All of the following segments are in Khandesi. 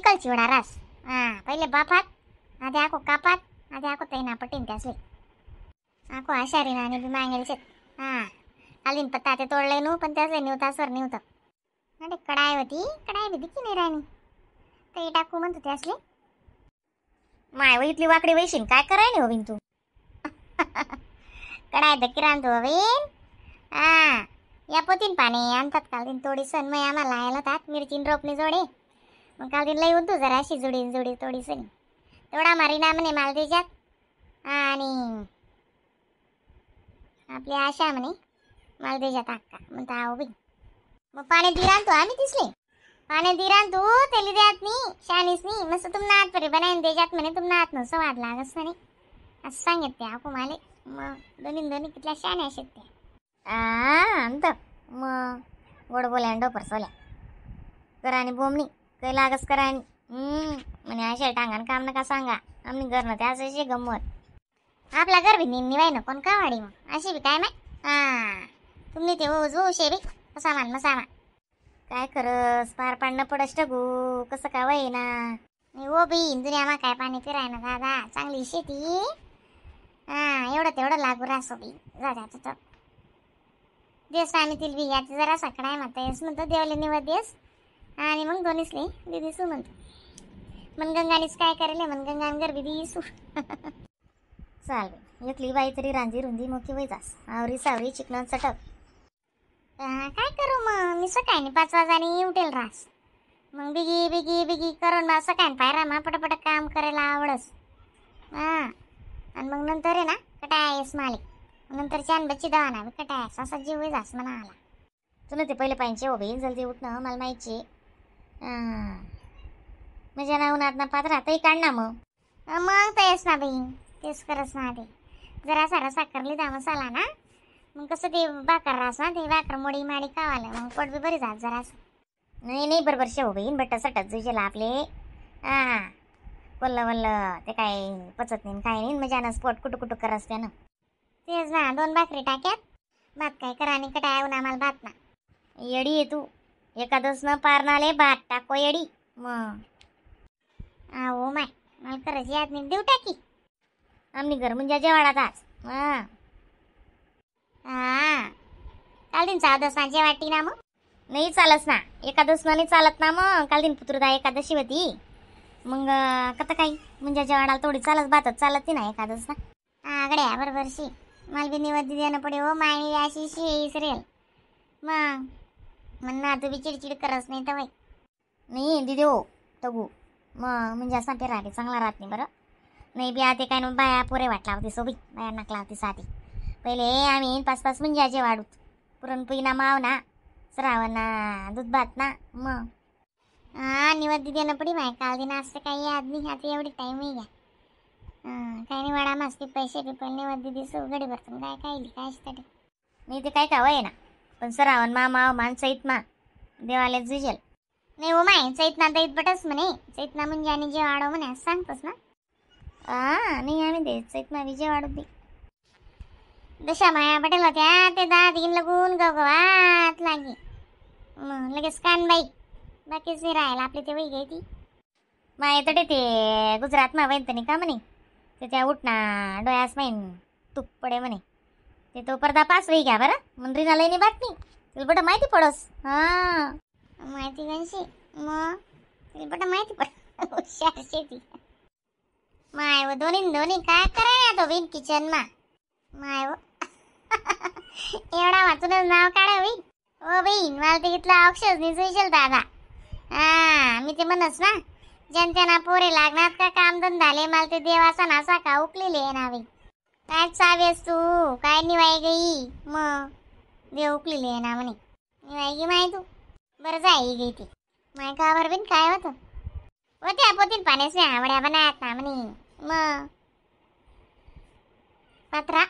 चिकल चिवडा रास. हा पहिले बाफात आधी आको कापात आधी आको तैना पटीन त्यासले आको आशारी नानी बी मागेल शेत. हा कालीन पत्ता ते तोडले नू पण त्यासले निवतासवर निवतं. अरे कडाय होती कडाय बी दिकी नाही राणी ते टाकू म्हणतो त्यासले. माय इथली वाकडी वैशीन काय कराय नाही होईन तू. कडाय धक्की रांधतो होईन. हा या पोतीन पाणी आणतात काल दिन थोडी सण मग आम्हाला आयला तात मिरचीन रोपणी जोडे मग काल दिन लई उद्दू जरा अशी जुडीन जुडी थोडी सणी तेवढा मारी ना म्हणे माल देजात. आणि आपली आशा म्हणे माल देजात अक्का म्हणता आहो बाई. मग पाणी दी रांधतो आम्ही तिसले पाणी दी रांधतो तेली द्यात नी शानीस नी मस्त तुमना हात परी बनायन देजात म्हणे तुमना हात न सवाद लागस म्हणे असं सांगित ते आकू माले. मग दोन्ही दोन्ही कितल्या शाने असेत ते. अंत मग गोड बोल्या आणि डोपर सोल्या करा आणि बोमणी काही लागस करा आणि म्हणे अशा टांगान काम नका सांगा आम्ही घरनं त्याच अशी गंमत. आपला घर बी निन्नी बाई ना कोण का वाडी मग अशी बी काय माय. हा तुम्ही ते ओज शे बी सामान मग सामान. काय खरंच पार पाडणं पडस गो कसं काय वय ना. नाही ओ बी दुनिया मा काय पाणी फिराय ना दादा चांगली शेती. हा एवढं तेवढं लागू राहसो बी दादा तर देस आम्ही तिल बी याचं जरा सकडा आहे म्हणता येस म्हणतो देवले निवत देस आणि मग दोन्हीसले दिदी सू म्हणतो मनगंगानीच काय करेल मनगंगान गरबी दिसू. चाल बाई एकली बाई तरी रांजी रुंदी मोकी वय जास आवरी सावरी चिकन चटक. काय करू मग मी सकाळी 5 वाजाने उठेल रास मग बिगी बिगी बिगी करून बा सकाळी पायरा मा पटापट काम करायला आवडस. हा आणि मग नंतर आहे ना कटायस मालिक नंतर छान बच्ची दवा ना कटायस असा जीव जास म्हणा आला. तुला ते पहिले पाहिजे हो बाई जल्दी उठणं मला माहिती. म्हणजे ना उन्हात ना पात्र तरी काढ ना मग. मग तेच ना बाई तेच करस ना ते जरासा रसा करली दा मसाला ना मग कसं ते भाकर रास ना ते भाकर मोडी माडी खावाला मग पोट बी बरी जात जरासं. नाही नाही बरोबर शेव बाई बट्टा सटत जुजेला आपले. हा वल्ल वल्ल ते काय पचत नाही काय नाही म्हणजे ना पोट कुटू कुटू करस त्यानं. तेच ना 2 भाकरी टाक्यात भात काय करा आणि कटाय येऊन आम्हाला भात ना. येडी आहे तू एखादच न पारणाले भात टाको येडी मग. हो माय मला खरंच याद नाही देऊ टाकी. आम्ही घर म्हणजे जेवाडात आज. हा हा काल दिन चौदस ना जेवाटी ना मग. नाही चालस ना एकादस नाही चालत ना मग काल दिन पुत्रदा एकादशी होती मग कथा काही म्हणजे जेवाडाला थोडी चालत भातच चालत नाही ना एकादस ना. हा गड्या बरोबर शी मला बी निवद देणं पडे हो माय अशी शी इसरेल मग म्हण ना तू बी चिडचिड करत नाही तर बाई. नाही दिदी हो तगू मग म्हणजे असा ते राहते चांगला राहत नाही बरं. नाही बी आता काय ना बाया पोरे वाट लावते सोबी बाया नाक लावते साधी. पहिले आम्ही 5-5 मुंजाचे वाढूत पुरणपोळी ना माव ना श्रावण ना दूध भात ना मग. हा निवद देणं पडी माय काल दिन असं काही याद नाही आता एवढी टाईम आहे घ्या. काही नाही वाडा मस्ती पैसे बिपल निवद दिसू गडी भरतून काय काय काय तरी. नाही ते काय काय ना पण श्रावण मा माव मान चैत मा देवाला जुजेल. नाही हो माय चैत ना दैत बटस म्हणे चैत ना म्हणजे आणि जे वाढव म्हणे असं सांगतोस ना. हा नाही आम्ही दे चैत मा विजय वाढू दे. दशा माया पटेल होत्या ते 10 दिन लगून गवगवात लागी मग लगेच कानबाई बाकीच नाही राहायला आपली ते वही गई ती. माय तडे ते गुजरात मा वैन का म्हणे ते त्या उठना डोळ्यास माईन तूप पडे म्हणे ते तो परदा पास वही घ्या बरं मन रिनालय नाही बातमी तुला बट माहिती पडस. हा माहिती गणशी मग तुला बट माहिती पड हुशार शेती माय व दोन्ही दोन्ही काय कराय तो बिन किचन मा माय व एवढा वाचूनच नाव काढा होईल. ओ बहीण मला ते इथला औक्षच नाही सुचल दादा. हा मी ते म्हणस ना जनतेना पोरे लागणार का काम धंदाले मला ते देवाचा नासा का उकलेले आहे ना बाई. काय चावेस तू काय निवाय गई मग देव उकलेले आहे ना म्हणे निवाय गी माय तू बरं जाई गई ती माय का बरं बिन काय होतं होत्या पोतीन पाण्यास नाही आवड्या बनायत ना म्हणे मग पात्रा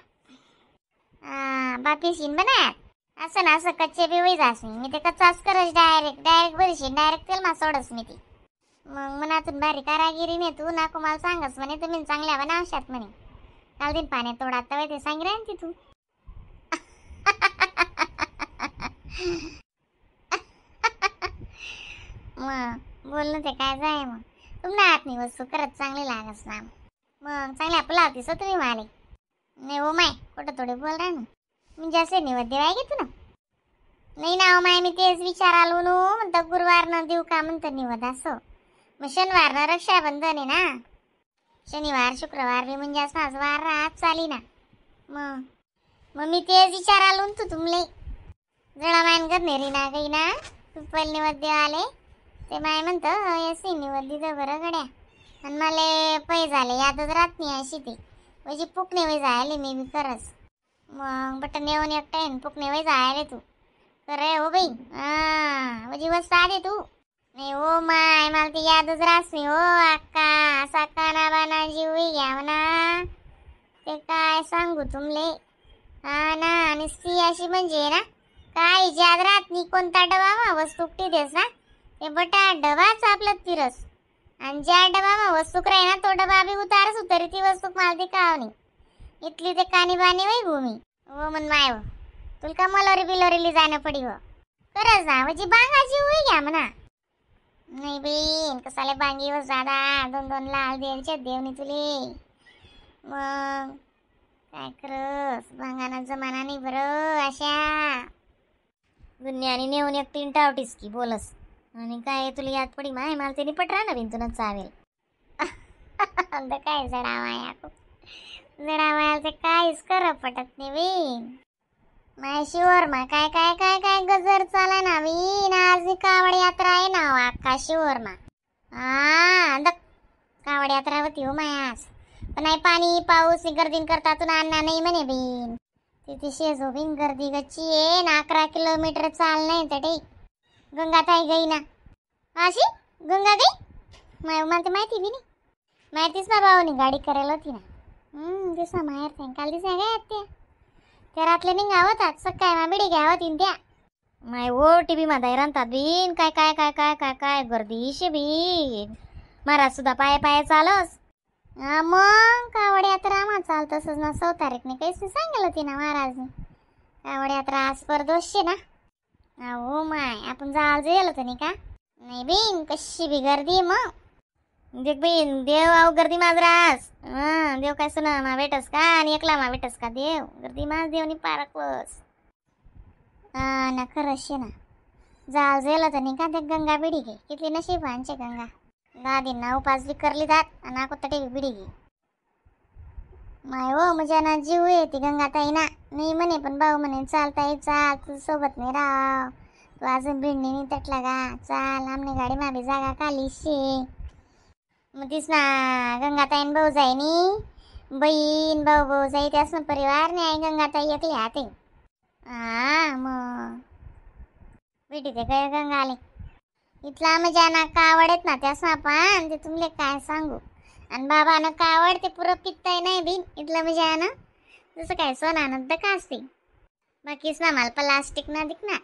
बापी शिन बनायत असं ना असं कच्चे बी होई जास नाही मी ते कच्चाच करस डायरेक्ट डायरेक्ट भरशीन डायरेक्ट तेल मा सोडस मी ती मग मनातून भारी कारागिरी ने तू नाको मला सांगस म्हणे तुम्ही चांगल्या बनावशात म्हणे काल दिन पाण्यात तोडा तवे ते सांगी राहीन ती तू. मग बोलणं ते काय जाय मग तुम्हाला हात नाही वस्तू करत चांगली लागस ना. मग चांगल्या पुलावतीस हो तुम्ही माले. नाही हो माय खोटं थोडे बोल रा ना. म्हणजे असे निवत देवाय घे तू ना. नाही ना हो माय मी तेच विचार आलो नो म्हणतं गुरुवार न देऊ का म्हणतं निवत असं. मग शनिवार न रक्षाबंधन आहे ना. शनिवार शुक्रवार बी म्हणजे असाच वार राहत चाली ना. मग मग मी तेच विचार आलो तू तुमले जळा मायन कर नेरी ना काही ना तू पहिले निवत देव आले ते माय म्हणतं असे निवत दिलं बरं गड्या. आणि मला पै झाले यादच राहत नाही अशी ती म्हणजे पुकणे वय जायले मी बी करस. मग बटन येऊन एकटा आहे पुकणे वय जायले तू खरं हो बाई. हा म्हणजे बस साधे तू. नाही हो माय मला ती यादच राहत नाही हो अक्का असा काना बाना जीव घ्याव ना ते काय सांगू तुमले. हा ना आणि सी अशी म्हणजे ना काय याद राहत नाही कोणता डबा मा वस्तू देस ना ते बटा डबाच आपलं तिरस. आणि ज्या डबा मा वस्तूक राही ना तो डबा बी उतारच उतरी ती वस्तू मला ती काव नाही इथली ते कानी बानी वय भूमी हो म्हण माय हो तुला का मलोरी बिलोरीली जाणं पडी हो खरंच ना म्हणजे बांगाची होई घ्या म्हणा. नाही बीन कसाले बांगी व जादा दोन दोन लाल देवचे देवनी तुले. मग काय करस बांगाना जमाना नाही बरं अशा दुनियाने नेऊन एकटीन टावटीस की बोलस आणि काय तुला याद पडी माय मला त्यांनी पटरा ना बिन तुला चावेल. तर काय जडावाया जडावाया ते काहीच कर पटत नाही बीन. माय शिवर मा काय काय काय काय गजर चाला ना बीन. आज कावड यात्रा आहे ना हो अक्का शिवर मा. हा दक कावड यात्रा होती हो माय आज. पण नाही पाणी पाऊस गर्दीन करता तुला अण्णा नाही म्हणे बीन. तिथे शेजो बिन गर्दी गच्ची आहे ना 11 किलोमीटर चाल नाही तर ते गंगाताई गई ना. अशी गंगा गई माय मला ते माहिती बी नाही. माहितीच ना भाऊनी गाडी करायला होती ना. दिसा माहेर ते काल दिसा काय त्या त्या रातले निघावतात सकाळी मा बिडी घ्यावं तीन त्या. माय ओ टी बी मादाय रांतात बीन काय काय काय काय काय काय गर्दी शे बीन. महाराज सुद्धा पाय पाय चालस. हा मग कावड यात्रा मा चाल तसंच ना 100 तारीखने काहीच नाही सांगितलं होती ना महाराजने. कावड यात्रा आज परदोषे ना. हो माय आपण जाल जायला होतं नाही का. नाही बीन कशी बी गर्दी मग देख बीन देव आव गर्दी माझरास. हा देव काय सुना मा भेटस का आणि एकला मा भेटस का देव गर्दी माझ देवनी पारकवस. हा ना खरंच शे ना जाल जायला होतं नाही का. ते गंगा बिडी घे किती नशीब आमचे गंगा दादींना उपास बी करली जात आणि आको तटे बिडी घे. माय हो म्हणजे ना जीव आहे ती गंगाताई ना. नाही म्हणे पण भाऊ म्हणे चालताई चाल तू सोबत नाही राव तू अजून भिंडी नाही तटला का चाल आमने गाडी माबी जागा काली शे. मग तीच ना गंगाताईन भाऊ जाईनी बहीण भाऊ भाऊ जाई त्यास ना परिवार नाही गंगाताई एकली हाते. हा मग भेटी ते काय गंगा आले इथला म्हणजे ना कावड ना त्यास ना पण ते तुमले काय सांगू. आणि बाबानं कावड ते पुरं पित्ताय नाही बिन इथलं म्हणजे ना जसं काय सोनानं तर का असते बाकीच ना मला प्लास्टिक ना दिकणार.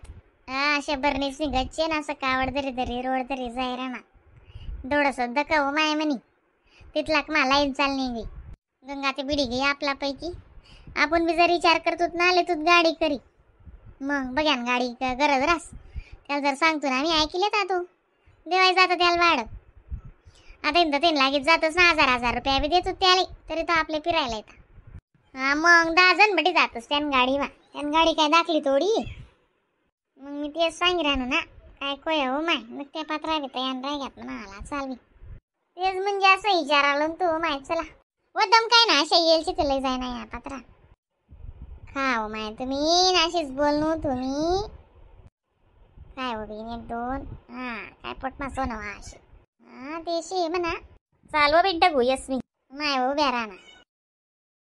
हा अशा बरणीच निघायचे ना असं कावड दरी दरी रोड दरी जाय ना थोडंसं दकाव माय म्हणी तिथला मा लाईन चालणी गई गंगा ते बिडी गई आपल्यापैकी. आपण बी जर विचार करतो ना आले तू गाडी करी मग बघ्या ना गाडी गरज रास त्याला जर सांगतो ना आम्ही ऐकले का तू देवाय जातं त्याला भाडं. आता इंद ते लागेच जातच ना 1000 1000 रुपया बी देतो त्याला तरी तो आपले फिरायला येतात. हा मग 10 जण बटी जातोस त्यान गाडी मा त्यान गाडी काय दाखली थोडी. मग मी तेच सांगी राहणार ना काय कोय हो माय मग त्या पात्रा बी तयार राहत म्हणा आला चालवी तेच म्हणजे असं विचार आलो तू माय चला व दम काय ना अशा येईल तिथे लय जाय ना या पात्रा खाओ माय तुम्ही अशीच बोलणू तुम्ही काय हो बीन 1 2 हा काय पोटमा सोनं वा अशी हा देशी म्हणा चालव बिन टाकू यस मी माय उभ्या राहणार.